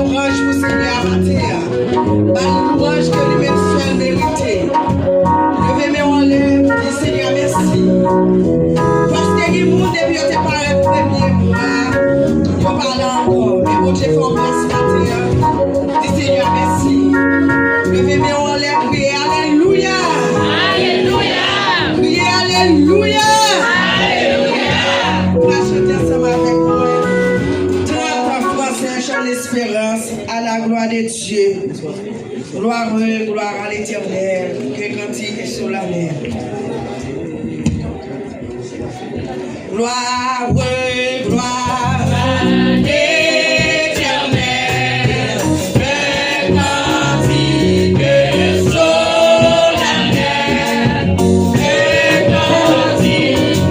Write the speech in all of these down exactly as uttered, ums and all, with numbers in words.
Louanj pou Senyè a maten an. Ba l louanj ke li menm sèl merite. Leve men w anlè, di Senyè mèsi. Paske gen moun depi yo te parèt premye mwa, yo pa la ankò. Men Bondye fè w gras maten an. Di Senyè mèsi. Leve men w anlè, kriye alelouya. Alelouya. Kriye alelouya. Alelouya. Ou ka chante ansanm avèk mwen. Trant an fransè, Jean Espérance, à la gloire de Dieu. Gloire, gloire à l'Éternel, que cantique solennel. Gloire, gloire à l'Éternel, que cantique solennel, que cantique solennel.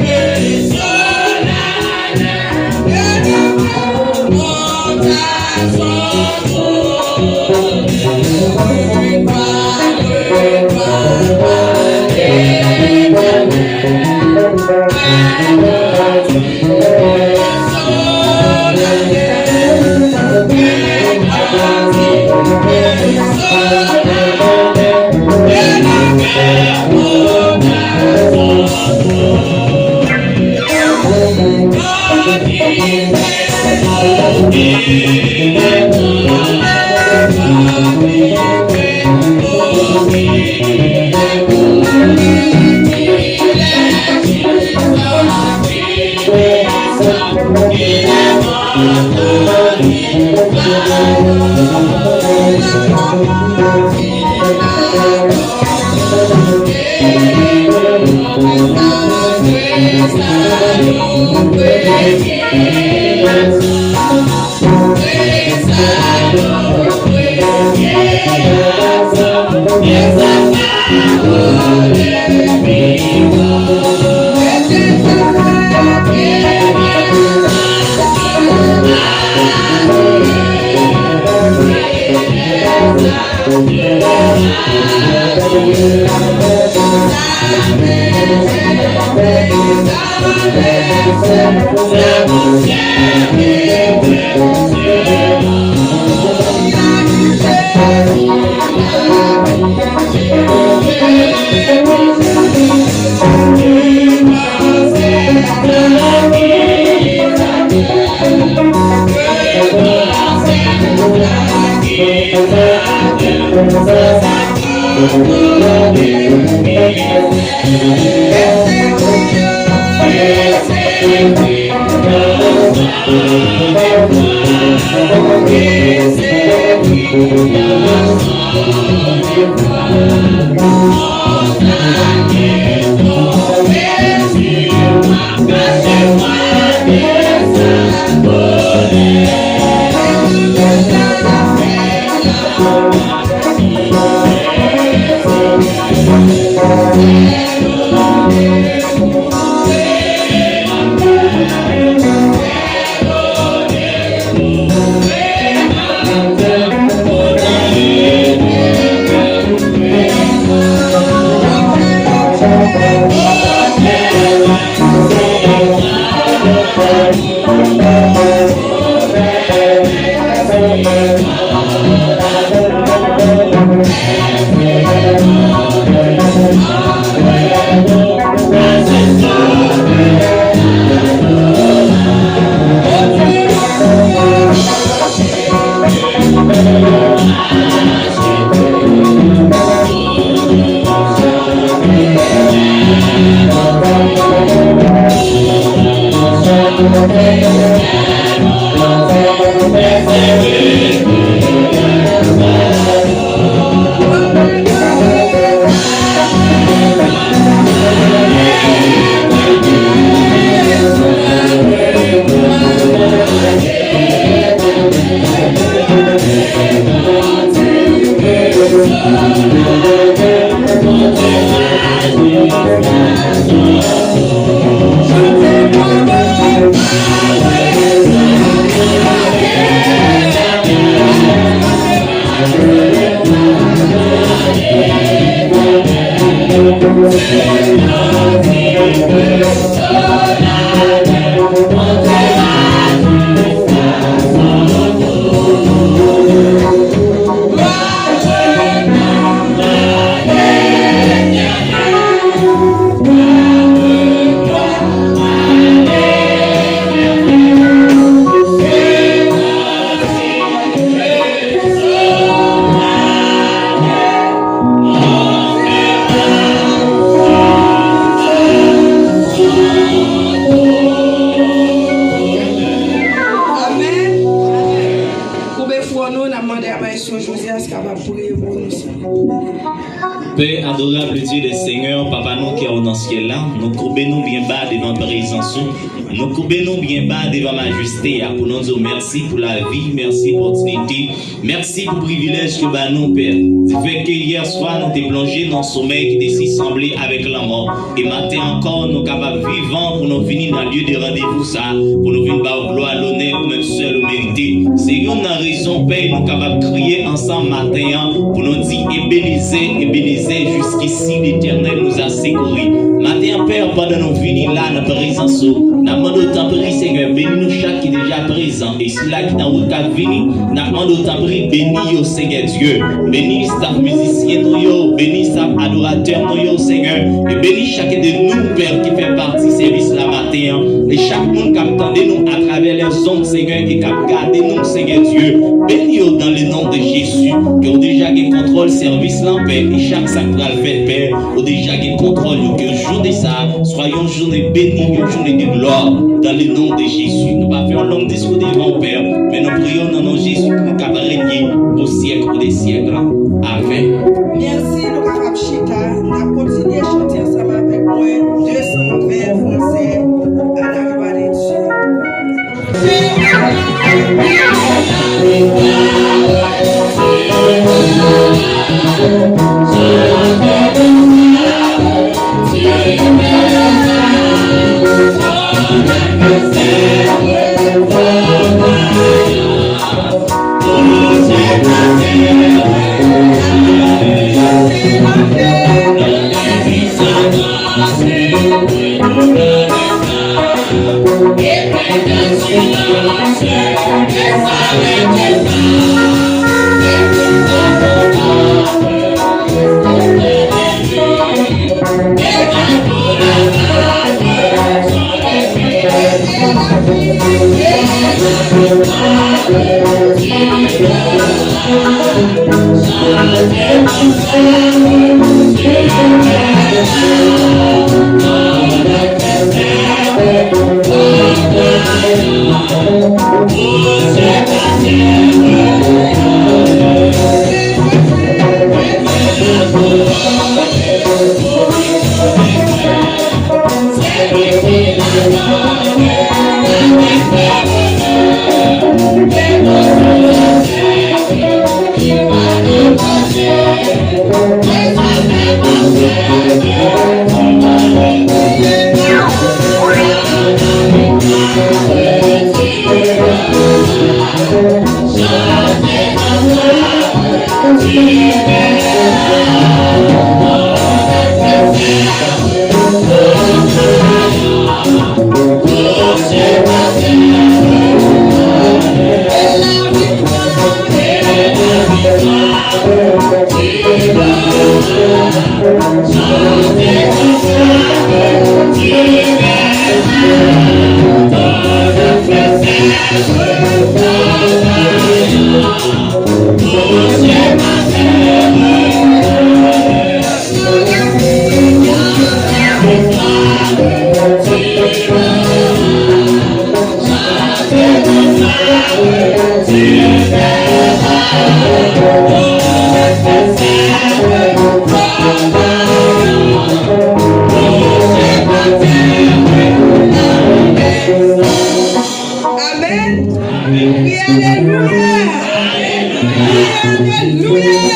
Pè adorab, Dye dè Senyè, Papa nou ki o nan syèl la, nou koube nou byen ba devan prezans ou. Nou koube nou byen ba devan majeste a pou nou di w mèsi pou lavi, mèsi opòtinite, mèsi pou privilèj ke w ba nou, Pè. Difèt ke yè swa nou te plonje nan somèy ki te si sanble avèk lanmò. E maten ankò, nou kapab vivan pou nou vini nan lye de randevou sa, pou nou vin ba w glwa, lonè ou menm sèl ou merite. Se youn nan rezon, Pè, nou kapab kriye ansanm maten an, pou nou di, Ebenezè, Ebenezè, jiskisi Letènèl nous a secourus. Maten an, Pè, pandan nou vini la nan prezans ou, n ap mande w, tanpri, Senyè, beni nou chak ki deja prezan. E sila ki nan wout k ap vini, n ap mande w, tanpri, beni yo, Senyè Dye. Beni staf mizisyen nou yo, beni staf adoratè nou yo, Senyè. E beni chak de nou, Pè, ki fè pati sèvis la maten an. E chak moun k ap tande nou atravè lèzond, Senyè, e k ap gade nou, Senyè Dye. Beni yo dans le nom de Jésus. Ke w deja gen kontwòl sèvis lan, Pè, e chak sa k pral fèt, Pè, ou deja gen kontwòl yo. Ke jounen sa a swa yon jounen beni, yon jounen de glwa, dans le nom de Jésus. Nou pa fè yon long diskou devan w, Pè, men nou priye w nan non Jezi pou w kapab renye au siècle des siècles. Amèn. Mèsi, nou kapab chita. N ap kontinye chante ansanm avèk mwen de san vè fransè, À la gloire de Dieu. Amèn. Wi, alelouya. Alelouya.